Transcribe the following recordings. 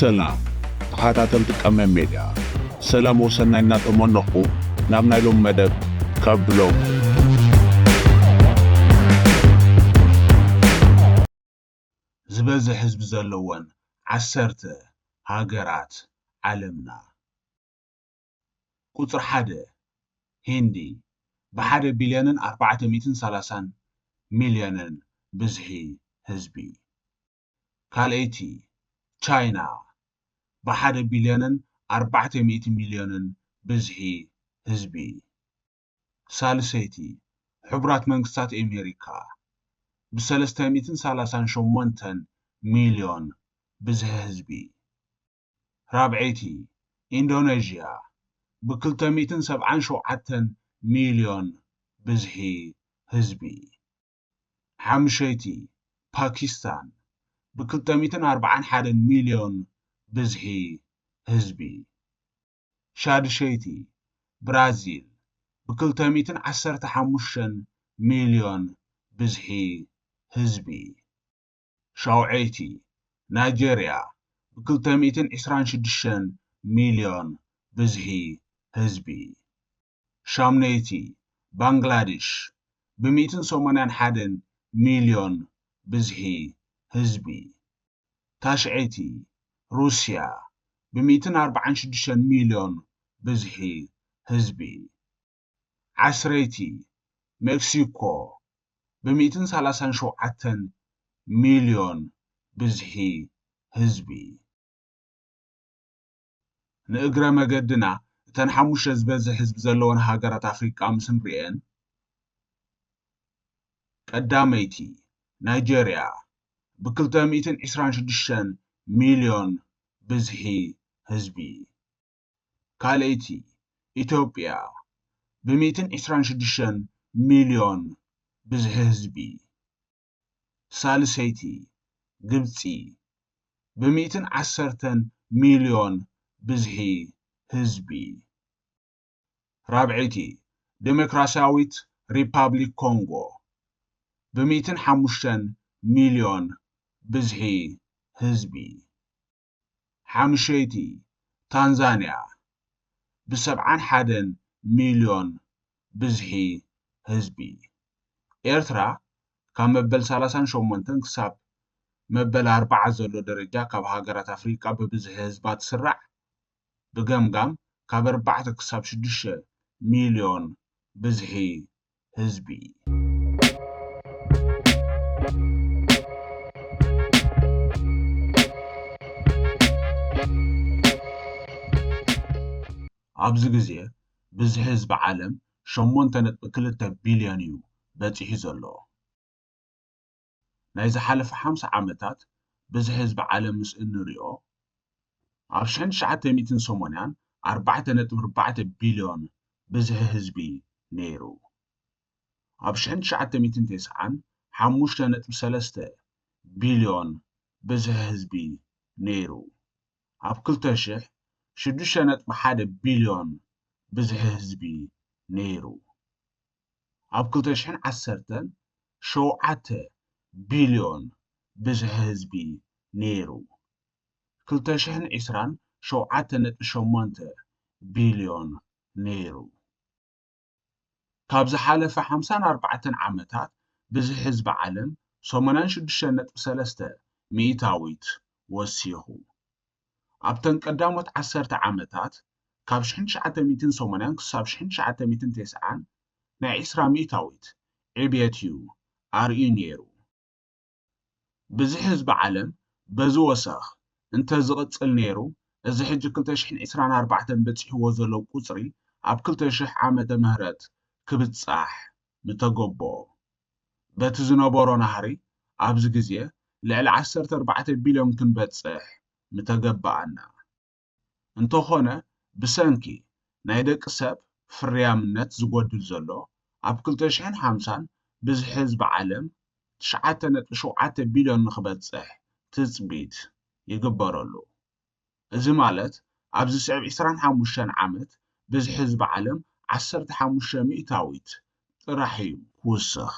ሰላም ተኸታተልቲ ቀመም ሜድያ፣ ሰላም ወሰናይ እናተመነኹ ናብ ናይ ሎም መደብ ካብ ብሎም ዝበዝሕ ህዝቢ ዘለወን ዓሰርተ ሃገራት ዓለምና። ቁጽሪ ሓደ፣ ሂንዲ፣ ብሓደ ቢልዮንን ኣርባዕተ ሚእትን ሰላሳን ሚልዮንን ብዝሒ ህዝቢ። ካልኣይቲ፣ ቻይና፣ ብሓደ ቢልዮንን ኣርባዕተ ሚእቲ ሚልዮንን ብዝሒ ህዝቢ። ሳልሰይቲ፣ ሕቡራት መንግስታት ኤሜሪካ፣ ብሰለስተ ሚእትን ሰላሳን ሸሞንተን ሚልዮን ብዝሒ ህዝቢ። ራብዐይቲ፣ ኢንዶነዥያ፣ ብክልተ ሚእትን ሰብዓን ሸውዓተን ሚልዮን ብዝሒ ህዝቢ። ሓምሸይቲ፣ ፓኪስታን፣ ብክልተ ሚእትን ኣርባዓን ሓደን ሚልዮን ብዝሒ ህዝቢ። ሻድሸይቲ፣ ብራዚል፣ ብክልተ ሚእትን ዓሰርተ ሓሙሽተን ሚልዮን ብዝሒ ህዝቢ። ሻውዐይቲ፣ ናይጀርያ፣ ብክልተ ሚእትን ዕስራን ሽዱሽተን ሚልዮን ብዝሒ ህዝቢ። ሻምነይቲ፣ ባንግላድሽ፣ ብሚእትን ሰማንያን ሓደን ሚልዮን ብዝሒ ህዝቢ። ታሽዐይቲ፣ ሩስያ፣ ብሚእትን ኣርባዓን ሽዱሽተን ሚልዮን ብዝሒ ህዝቢ። ዓስረይቲ፣ ሜክሲኮ፣ ብሚእትን ሰላሳን ሸውዓተን ሚልዮን ብዝሒ ህዝቢ። ንእግረ መገድና፣ እተን ሓሙሽተ ዝበዝሕ ህዝቢ ዘለወን ሃገራት ኣፍሪቃ ምስ ንርእየን፣ ቀዳመይቲ፣ ናይጀርያ፣ ብክልተ ሚእትን ዕስራን ሽዱሽተን ሚልዮን ብዝሒ ህዝቢ። ካልኣይቲ፣ ኢትዮጵያ፣ ብሚእትን ዕስራን ሽዱሽተን ሚልዮን ብዝሒ ህዝቢ። ሳልሰይቲ፣ ግብጺ፣ ብሚእትን ዓሰርተን ሚልዮን ብዝሒ ህዝቢ። ራብዐይቲ፣ ዴሞክራስያዊት ሪፓብሊክ ኮንጎ፣ ብሚእትን ሓሙሽተን ሚልዮን ብዝሒ ህዝቢ። ሓምሸይቲ፣ ታንዛንያ፣ ብሰብዓን ሓደን ሚልዮን ብዝሒ ህዝቢ። ኤርትራ፣ ካብ መበል ሰላሳን ሸሞንተን ክሳብ መበል ኣርባዓ ዘሎ ደረጃ ካብ ሃገራት ኣፍሪቃ ብብዝሒ ህዝባ ትስራዕ። ብገምጋም ካብ ኣርባዕተ ክሳብ ሽዱሽተ ሚልዮን ብዝሒ ህዝቢ። ኣብዚ ግዜ ብዝሒ ህዝቢ ዓለም ሸሞንተ ነጥቢ ክልተ ቢልዮን እዩ በጺሑ ዘሎ። ናይ ዝሓለፈ ሓምሳ ዓመታት ብዝሒ ህዝቢ ዓለም ምስ እንሪኦ፣ ኣብ ሽሕን ትሽዓተ ሚእትን ሰማንያን ኣርባዕተ ነጥቢ ኣርባዕተ ቢልዮን ብዝሒ ህዝቢ ነይሩ። ኣብ ሽሕን ትሽዓተ ሚእትን ተስዓን ሓሙሽተ ነጥቢ ሰለስተ ቢልዮን ብዝሒ ህዝቢ ነይሩ። ኣብ ክልተ ሽሕ ሽዱሽተ ነጥቢ ሓደ ቢልዮን ብዝሒ ህዝቢ ነይሩ። ኣብ ክልተ ሽሕን ዓሰርተን ሸውዓተ ቢልዮን ብዝሒ ህዝቢ ነይሩ። ክልተ ሽሕን ዕስራን ሸውዓተ ነጥቢ ሸሞንተ ቢልዮን ነይሩ። ካብ ዝሓለፈ ሓምሳን ኣርባዕተን ዓመታት ብዝሒ ህዝቢ ዓለም ሰማንያን ሽዱሽተ ነጥቢ ሰለስተ ሚእታዊት ወሲኹ። ኣብተን ቀዳሞት ዓሰርተ ዓመታት፣ ካብ ሽሕን ትሽዓተ ሚእትን ሰማንያን ክሳብ ሽሕን ትሽዓተ ሚእትን ተስዓን፣ ናይ ዕስራ ሚእታዊት ዕብየት እዩ ኣርእዩ ነይሩ። ብዝሒ ህዝቢ ዓለም በዚ ወሰኽ እንተ ዝቕጽል ነይሩ፣ እዚ ሕጂ ክልተ ሽሕን ዕስራን ኣርባዕተን በጺሕዎ ዘሎ ቁጽሪ ኣብ ክልተ ሽሕ ዓመተ ምህረት ክብጻሕ ምተገበኦ። በቲ ዝነበሮ ናህሪ ኣብዚ ግዜ ልዕሊ ዓሰርተ ኣርባዕተ ቢልዮን ክንበጽሕ ምተገበኣና። እንተኾነ፣ ብሰንኪ ናይ ደቂ ሰብ ፍርያምነት ዝጎድል ዘሎ፣ ኣብ ክልተ ሽሕን ሓምሳን ብዝሒ ህዝቢ ዓለም ትሽዓተ ነጥቢ ሸውዓተ ቢልዮን ንኽበጽሕ ትጽቢት ይግበረሉ። እዚ ማለት፣ ኣብዚ ዝስዕብ ዕስራን ሓሙሽተን ዓመት ብዝሒ ህዝቢ ዓለም ዓሰርተ ሓሙሽተ ሚእታዊት ጥራሕ እዩ ክውስኽ።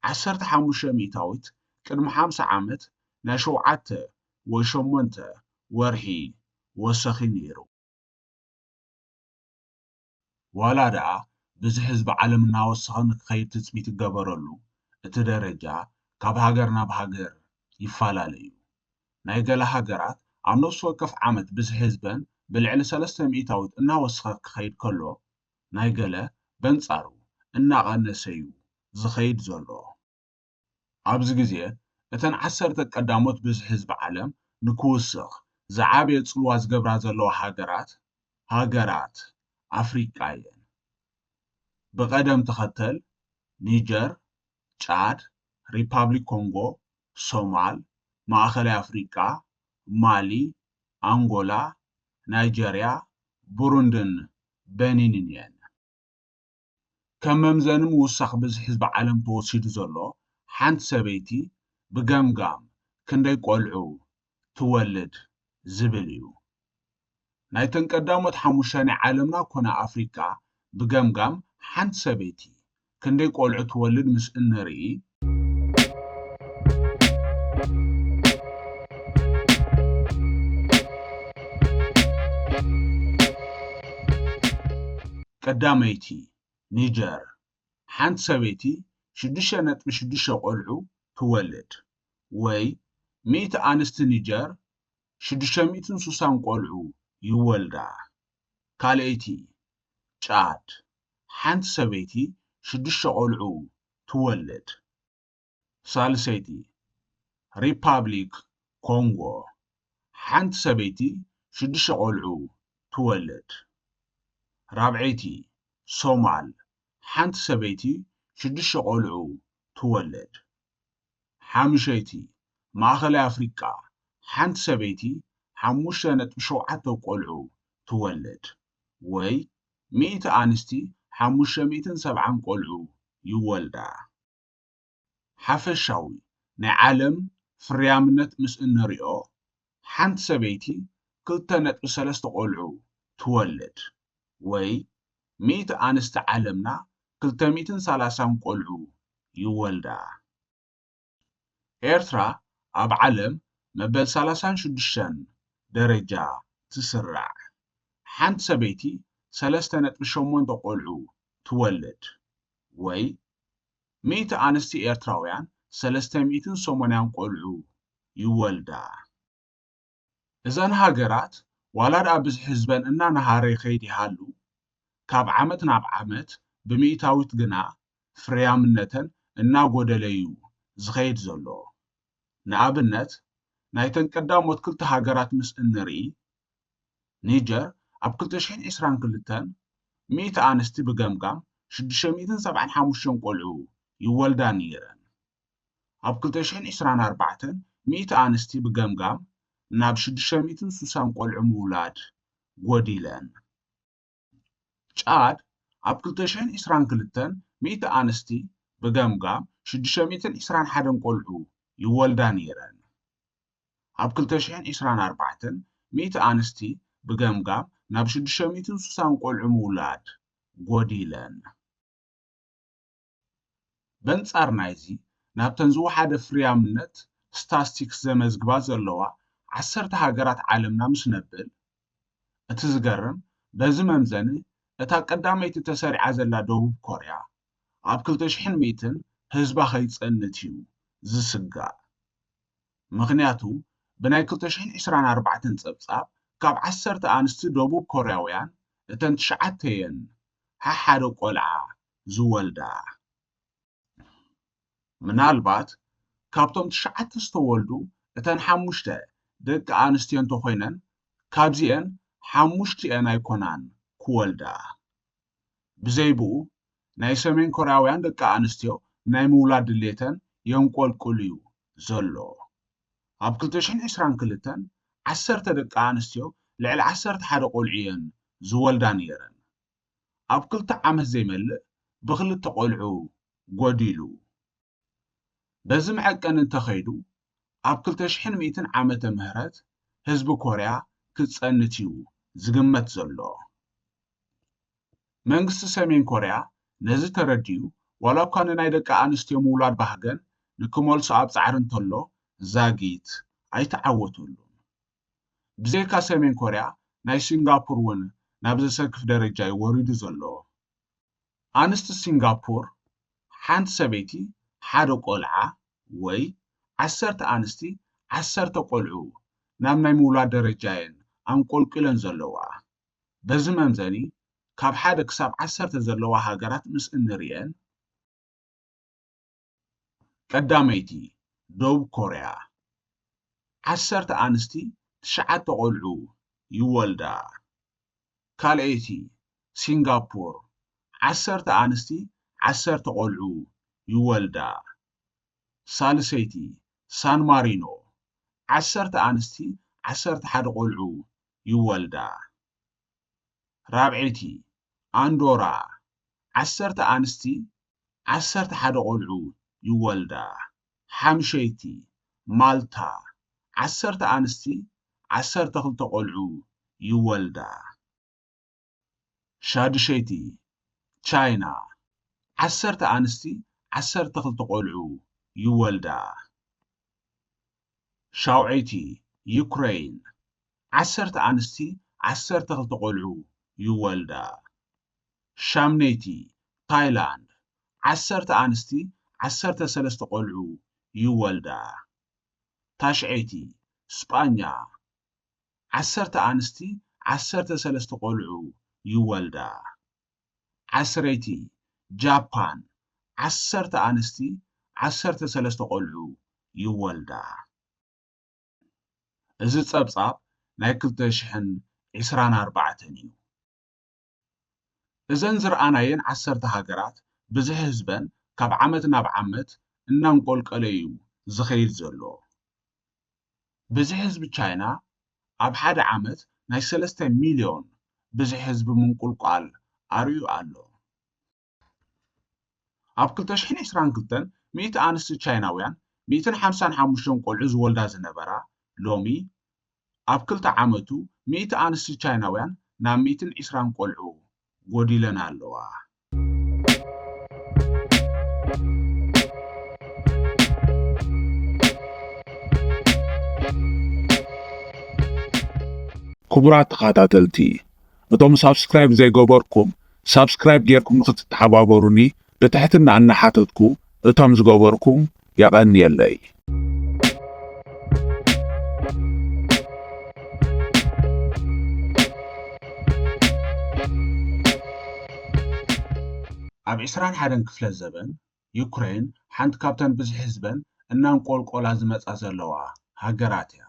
ዓሰርተ ሓሙሽተ ሚእታዊት ቅድሚ ሓምሳ ዓመት ናይ ሸውዓተ ወይ ሸሞንተ ወርሒ ወሰኺ ነይሩ። ዋላ ደኣ ብዝሒ ህዝቢ ዓለም እናወሰኸ ንክኸይድ ትጽቢት ይገበረሉ፣ እቲ ደረጃ ካብ ሃገር ናብ ሃገር ይፈላለ እዩ። ናይ ገለ ሃገራት ኣብ ነፍሲ ወከፍ ዓመት ብዝሒ ህዝበን ብልዕሊ ሰለስተ ሚእታዊት እናወሰኸ ክኸይድ ከሎ፣ ናይ ገለ በንጻሩ እናቐነሰ እዩ ዝኸይድ ዘሎ። ኣብዚ ግዜ እተን ዓሰርተ ቀዳሞት ብዝሒ ህዝቢ ዓለም ንክውስኽ ዝዓበየ ጽልዋ ዝገብራ ዘለዋ ሃገራት፣ ሃገራት ኣፍሪቃ እየን። ብቐደም ተኸተል ኒጀር፣ ጫድ፣ ሪፓብሊክ ኮንጎ፣ ሶማል፣ ማእኸላይ ኣፍሪቃ፣ ማሊ፣ ኣንጎላ፣ ናይጀርያ፣ ቡሩንድን በኒንን እየን። ከም መምዘኒ ምውሳኽ ብዝሒ ህዝቢ ዓለም ተወሲዱ ዘሎ፣ ሓንቲ ሰበይቲ ብገምጋም ክንደይ ቆልዑ ትወልድ ዝብል እዩ። ናይተን ቀዳሞት ሓሙሽተ ናይ ዓለምና ኮነ ኣፍሪቃ ብገምጋም ሓንቲ ሰበይቲ ክንደይ ቆልዑ ትወልድ ምስ እንርኢ፣ ቀዳመይቲ ኒጀር፣ ሓንቲ ሰበይቲ ሽዱሽተ ነጥቢ ሽዱሽተ ቆልዑ ትወልድ፣ ወይ ሚእቲ ኣንስቲ ኒጀር ሽዱሽተ ሚእትን ስሳን ቆልዑ ይወልዳ። ካልኣይቲ ጫድ፣ ሓንቲ ሰበይቲ ሽዱሽተ ቆልዑ ትወልድ። ሳልሰይቲ ሪፓብሊክ ኮንጎ፣ ሓንቲ ሰበይቲ ሽዱሽተ ቆልዑ ትወልድ። ራብዐይቲ ሶማል፣ ሓንቲ ሰበይቲ ሽዱሽተ ቆልዑ ትወልድ። ሓምሸይቲ ማእኸላይ ኣፍሪቃ፣ ሓንቲ ሰበይቲ ሓሙሽተ ነጥቢ ሸውዓተ ቆልዑ ትወልድ፣ ወይ ሚእቲ ኣንስቲ ሓሙሽተ ሚእትን ሰብዓን ቆልዑ ይወልዳ። ሓፈሻዊ ናይ ዓለም ፍርያምነት ምስ እንሪኦ፣ ሓንቲ ሰበይቲ ክልተ ነጥቢ ሰለስተ ቆልዑ ትወልድ፣ ወይ ሚእቲ ኣንስቲ ዓለምና ክልተ ሚእትን ሰላሳን ቆልዑ ይወልዳ። ኤርትራ ኣብ ዓለም መበል ሰላሳን ሽዱሽተን ደረጃ ትስራዕ። ሓንቲ ሰበይቲ ሰለስተ ነጥቢ ሸሞንተ ቆልዑ ትወልድ፣ ወይ ሚእቲ ኣንስቲ ኤርትራውያን ሰለስተ ሚእትን ሰማንያን ቆልዑ ይወልዳ። እዘን ሃገራት ዋላ ደኣ ብዝሒ ህዝበን እናነሃረ ይኸይድ ይሃሉ፣ ካብ ዓመት ናብ ዓመት ብሚእታዊት ግና ፍርያምነተን እናጎደለ እዩ ዝኸይድ ዘሎ። ንኣብነት፣ ናይተን ቀዳሞት ክልተ ሃገራት ምስ እንርኢ፣ ኒጀር ኣብ ክልተ ሽሕን ዕስራን ክልተን ሚእቲ ኣንስቲ ብገምጋም ሽዱሽተ ሚእትን ሰብዓን ሓሙሽተን ቆልዑ ይወልዳ ነይረን። ኣብ ክልተ ሽሕን ዕስራን ኣርባዕተን ሚእቲ ኣንስቲ ብገምጋም ናብ ሽዱሽተ ሚእትን ስሳን ቆልዑ ምውላድ ጎዲለን። ጫድ ኣብ ክልተ ሽሕን ዕስራን ክልተን ሚእቲ ኣንስቲ ብገምጋም ሽዱሽተ ሚእትን ዕስራን ሓደን ቆልዑ ይወልዳ ነይረን። ኣብ ክልተ ሽሕን ዕስራን ኣርባዕተን ሚእቲ ኣንስቲ ብገምጋም ናብ ሽዱሽተ ሚእትን ስሳን ቆልዑ ምውላድ ጎዲለን። በንጻር ናይዚ፣ ናብተን ዝወሓደ ፍርያምነት ስታስቲክስ ዘመዝግባ ዘለዋ ዓሰርተ ሃገራት ዓለምና ምስ ነብል፣ እቲ ዝገርም፣ በዚ መምዘኒ፣ እታ ቀዳመይቲ ተሰሪዓ ዘላ ደቡብ ኮርያ፣ ኣብ ክልተ ሽሕን ሚእትን ህዝባ ከይጸንት እዩ ዝስጋእ። ምኽንያቱ፣ ብናይ ክልተ ሽሕን ዕስራን ኣርባዕተን ጸብጻብ፣ ካብ ዓሰርተ ኣንስቲ ደቡብ ኮርያውያን፣ እተን ትሽዓተ እየን ሓሓደ ቆልዓ ዝወልዳ። ምናልባት ካብቶም ትሽዓተ ዝተወልዱ እተን ሓሙሽተ ደቂ ኣንስትዮ እንተኾይነን፣ ካብዚኤን ሓሙሽቲኤን ኣይኮናን ክወልዳ። ብዘይ ብኡ፣ ናይ ሰሜን ኮርያውያን ደቂ ኣንስትዮ ናይ ምውላድ ድሌተን የንቆልቁል እዩ ዘሎ። ኣብ ክልተ ሽሕን ዕስራን ክልተን ዓሰርተ ደቂ ኣንስትዮ ልዕሊ ዓሰርተ ሓደ ቆልዑ እየን ዝወልዳ ነይረን። ኣብ ክልተ ዓመት ዘይመልእ ብኽልተ ቆልዑ ጎዲሉ። በዚ መዐቀኒ እንተኸይዱ፣ ኣብ ክልተ ሽሕን ሚእትን ዓመተ ምህረት ህዝቢ ኮርያ ክጸንት እዩ ዝግመት ዘሎ። መንግስቲ ሰሜን ኮርያ ነዚ ተረዲኡ፣ ዋላ እኳ ንናይ ደቂ ኣንስትዮ ምውላድ ባህገን ንክመልሶ ኣብ ጻዕሪ እንተሎ፣ ዛጊት ኣይተዓወተሉን። ብዘይካ ሰሜን ኮርያ፣ ናይ ሲንጋፖር እውን ናብ ዘሰክፍ ደረጃ እዩ ወሪዱ ዘሎ። ኣንስቲ ሲንጋፖር፣ ሓንቲ ሰበይቲ ሓደ ቆልዓ ወይ ዓሰርተ ኣንስቲ ዓሰርተ ቆልዑ ናብ ናይ ምውላድ ደረጃ እየን ኣንቆልቂለን ዘለዋ። በዚ መምዘኒ፣ ካብ ሓደ ክሳብ ዓሰርተ ዘለዋ ሃገራት ምስ እንርእየን፣ ቀዳመይቲ፣ ደቡብ ኮርያ፣ ዓሰርተ ኣንስቲ ትሽዓተ ቆልዑ ይወልዳ። ካልኣይቲ፣ ሲንጋፖር፣ ዓሰርተ ኣንስቲ ዓሰርተ ቆልዑ ይወልዳ። ሳልሰይቲ፣ ሳን ማሪኖ፣ ዓሰርተ ኣንስቲ ዓሰርተ ሓደ ቆልዑ ይወልዳ። ራብዐይቲ፣ ኣንዶራ፣ ዓሰርተ ኣንስቲ ዓሰርተ ሓደ ቆልዑ ይወልዳ። ሓምሸይቲ፣ ማልታ፣ ዓሰርተ ኣንስቲ ዓሰርተ ክልተ ቆልዑ ይወልዳ። ሻድሸይቲ፣ ቻይና፣ ዓሰርተ ኣንስቲ ዓሰርተ ክልተ ቆልዑ ይወልዳ። ሻውዐይቲ፣ ዩክረይን፣ ዓሰርተ ኣንስቲ ዓሰርተ ክልተ ቆልዑ ይወልዳ። ሻምነይቲ፣ ታይላንድ፣ ዓሰርተ ኣንስቲ ዓሰርተ ሰለስተ ቆልዑ ይወልዳ። ታሽዐይቲ፣ ስጳኛ፣ ዓሰርተ ኣንስቲ ዓሰርተ ሰለስተ ቆልዑ ይወልዳ። ዓስረይቲ፣ ጃፓን፣ ዓሰርተ ኣንስቲ ዓሰርተ ሰለስተ ቆልዑ ይወልዳ። እዚ ጸብጻብ ናይ ክልተ ሽሕን ዕስራን ኣርባዕተን እዩ። እዘን ዝረኣናየን ዓሰርተ ሃገራት፣ ብዝሒ ህዝበን ካብ ዓመት ናብ ዓመት እናንቆልቀለ እዩ ዝኸይድ ዘሎ። ብዝሒ ህዝቢ ቻይና ኣብ ሓደ ዓመት ናይ ሰለስተ ሚልዮን ብዝሒ ህዝቢ ምንቁልቋል ኣርእዩ ኣሎ። ኣብ ክልተ ሽሕን ዕስራን ክልተን፣ ሚእቲ ኣንስቲ ቻይናውያን፣ ሚእትን ሓምሳን ሓሙሽተን ቆልዑ ዝወልዳ ዝነበራ፣ ሎሚ ኣብ ክልተ ዓመቱ፣ ሚእቲ ኣንስቲ ቻይናውያን ናብ ሚእትን ዕስራን ቆልዑ ጎዲለን ኣለዋ። ክቡራት ተኸታተልቲ፣ እቶም ሳብስክራይብ ዘይገበርኩም፣ ሳብስክራይብ ጌርኩም ንኽትተሓባበሩኒ ብትሕትና እናሓተትኩ፣ እቶም ዝገበርኩም የቐንየለይ። ኣብ ዕስራን ሓደን ክፍለ ዘበን፣ ዩክሬን ሓንቲ ካብተን ብዝሒ ህዝበን እናንቆልቆላ ዝመጻ ዘለዋ ሃገራት እያ።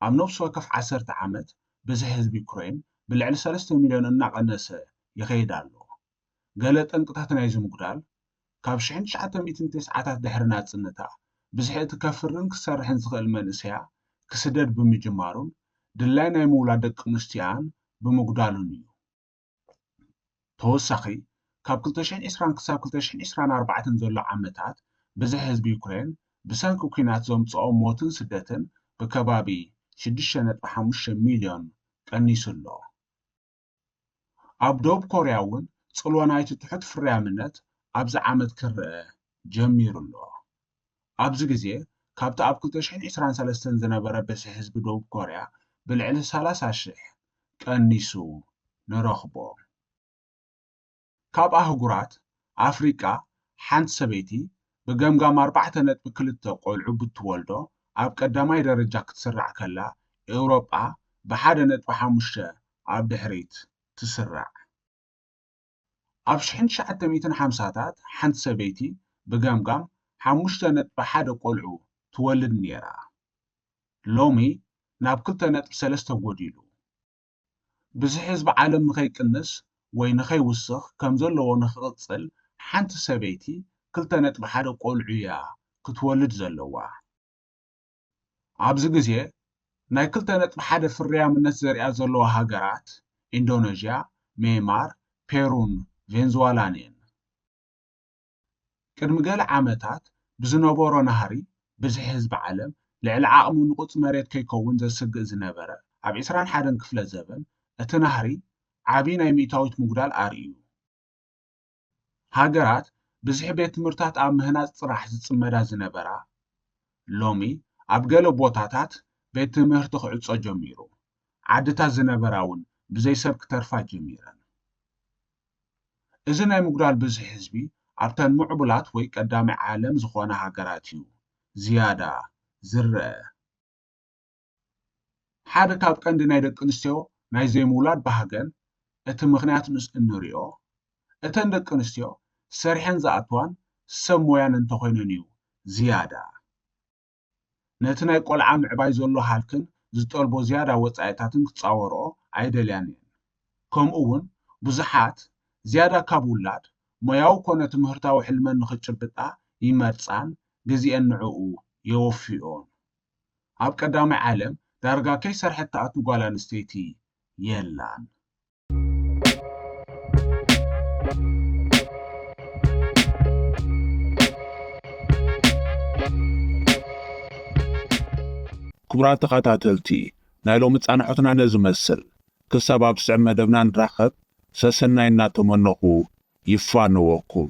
ኣብ ነፍሲ ወከፍ ዓሰርተ ዓመት፣ ብዝሒ ህዝቢ ዩክሬን ብልዕሊ ሰለስተ ሚልዮን እናቐነሰ ይኸይድ ኣሎ። ገለ ጠንቅታት ናይዚ ምጉዳል፣ ካብ ሽሕን ትሽዓተ ሚእትን ተስዓታት ድሕሪ ናጽነታ፣ ብዝሒ እቲ ከፍርን ክሰርሕን ዝኽእል መንእሰያ ክስደድ ብምጅማሩን፣ ድላይ ናይ ምውላድ ደቂ ኣንስትዮኣን ብምጉዳሉን እዩ። ተወሳኺ፣ ካብ ክልተ ሽሕን ዕስራን ክሳብ ክልተ ሽሕን ዕስራን ኣርባዕተን ዘሎ ዓመታት፣ ብዝሒ ህዝቢ ዩክሬን ብሰንኪ ኲናት ዘምጽኦ ሞትን ስደትን ብከባቢ ሽዱሽተ ነጥቢ ሓሙሽተ ሚልዮን ቀኒሱ ኣሎ። ኣብ ደቡብ ኮርያ እውን ጽልዋ ናይቲ ትሑት ፍርያምነት ኣብዚ ዓመት ክረአ ጀሚሩ ኣሎ። ኣብዚ ግዜ፣ ካብቲ ኣብ ክልተ ሽሕን ዕስራን ሰለስተን ዝነበረ ብዝሒ ህዝቢ ደቡብ ኮርያ ብልዕሊ ሰላሳ ሽሕ ቀኒሱ ንረኽቦ። ካብ ኣህጉራት ኣፍሪቃ፣ ሓንቲ ሰበይቲ ብገምጋም ኣርባዕተ ነጥቢ ክልተ ቆልዑ ብትወልዶ፣ ኣብ ቀዳማይ ደረጃ ክትስራዕ ከላ፣ ኤውሮጳ ብሓደ ነጥቢ ሓሙሽተ ኣብ ድሕሪት ትስራዕ። ኣብ ሽሕን ትሽዓተ ሚእትን ሓምሳታት፣ ሓንቲ ሰበይቲ ብገምጋም ሓሙሽተ ነጥቢ ሓደ ቆልዑ ትወልድ ነይራ። ሎሚ ናብ ክልተ ነጥቢ ሰለስተ ጎዲሉ። ብዝሒ ህዝቢ ዓለም ንኸይቅንስ ወይ ንኸይውስኽ ከም ዘለዎ ንኽቕጽል፣ ሓንቲ ሰበይቲ ክልተ ነጥቢ ሓደ ቆልዑ እያ ክትወልድ ዘለዋ። ኣብዚ ግዜ፣ ናይ ክልተ ነጥቢ ሓደ ፍርያምነት ዘርእያ ዘለዋ ሃገራት፣ ኢንዶነዥያ፣ ሜይማር፣ ፔሩን ቬንዙዋላን እየን። ቅድሚ ገለ ዓመታት ብዝነበሮ ናህሪ፣ ብዝሒ ህዝቢ ዓለም ልዕሊ ዓቕሙ ንቑጽ መሬት ከይከውን ዘስግእ ዝነበረ፣ ኣብ ዕስራን ሓደን ክፍለ ዘበን፣ እቲ ናህሪ ዓቢ ናይ ሚእታዊት ምጉዳል ኣርእዩ። ሃገራት ብዝሒ ቤት ትምህርታት ኣብ ምህናጽ ጥራሕ ዝጽመዳ ዝነበራ፣ ሎሚ ኣብ ገለ ቦታታት ቤት ትምህርቲ ክዕጾ ጀሚሩ። ዓድታት ዝነበራ እውን ብዘይ ሰብ ክተርፋ ጀሚረን። እዚ ናይ ምጉዳል ብዝሒ ህዝቢ ኣብተን ምዕቡላት ወይ ቀዳማይ ዓለም ዝኾና ሃገራት እዩ ዝያዳ ዝረአ። ሓደ ካብ ቀንዲ ናይ ደቂ ኣንስትዮ ናይ ዘይምውላድ ባህገን እቲ ምኽንያት ምስ እንሪኦ፣ እተን ደቂ ኣንስትዮ ሰሪሐን ዝኣትዋን ሰብ ሞያን እንተኾይነን እዩ ዝያዳ። ነቲ ናይ ቆልዓ ምዕባይ ዘሎ ሃልክን ዝጠልቦ ዝያዳ ወጻኢታትን ክጻወርኦ ኣይደልያን እየን። ከምኡ እውን ብዙሓት ዝያዳ ካብ ውላድ ሞያዊ ኮነ ትምህርታዊ ሕልመን ንኽጭብጣ ይመርጻን ግዜአን ንዕኡ የወፍዮን። ኣብ ቀዳማይ ዓለም ዳርጋ ከይሰርሐት ትኣቱ ጓል ኣንስተይቲ የላን። ክቡራት ተኸታተልቲ፣ ናይ ሎሚ ጻንሖትና ነዚ መስል። ክሳብ ኣብ ስዕብ መደብና ንራኸብ፣ ሰሰናይ እናተመነኹ ይፋነወኩም።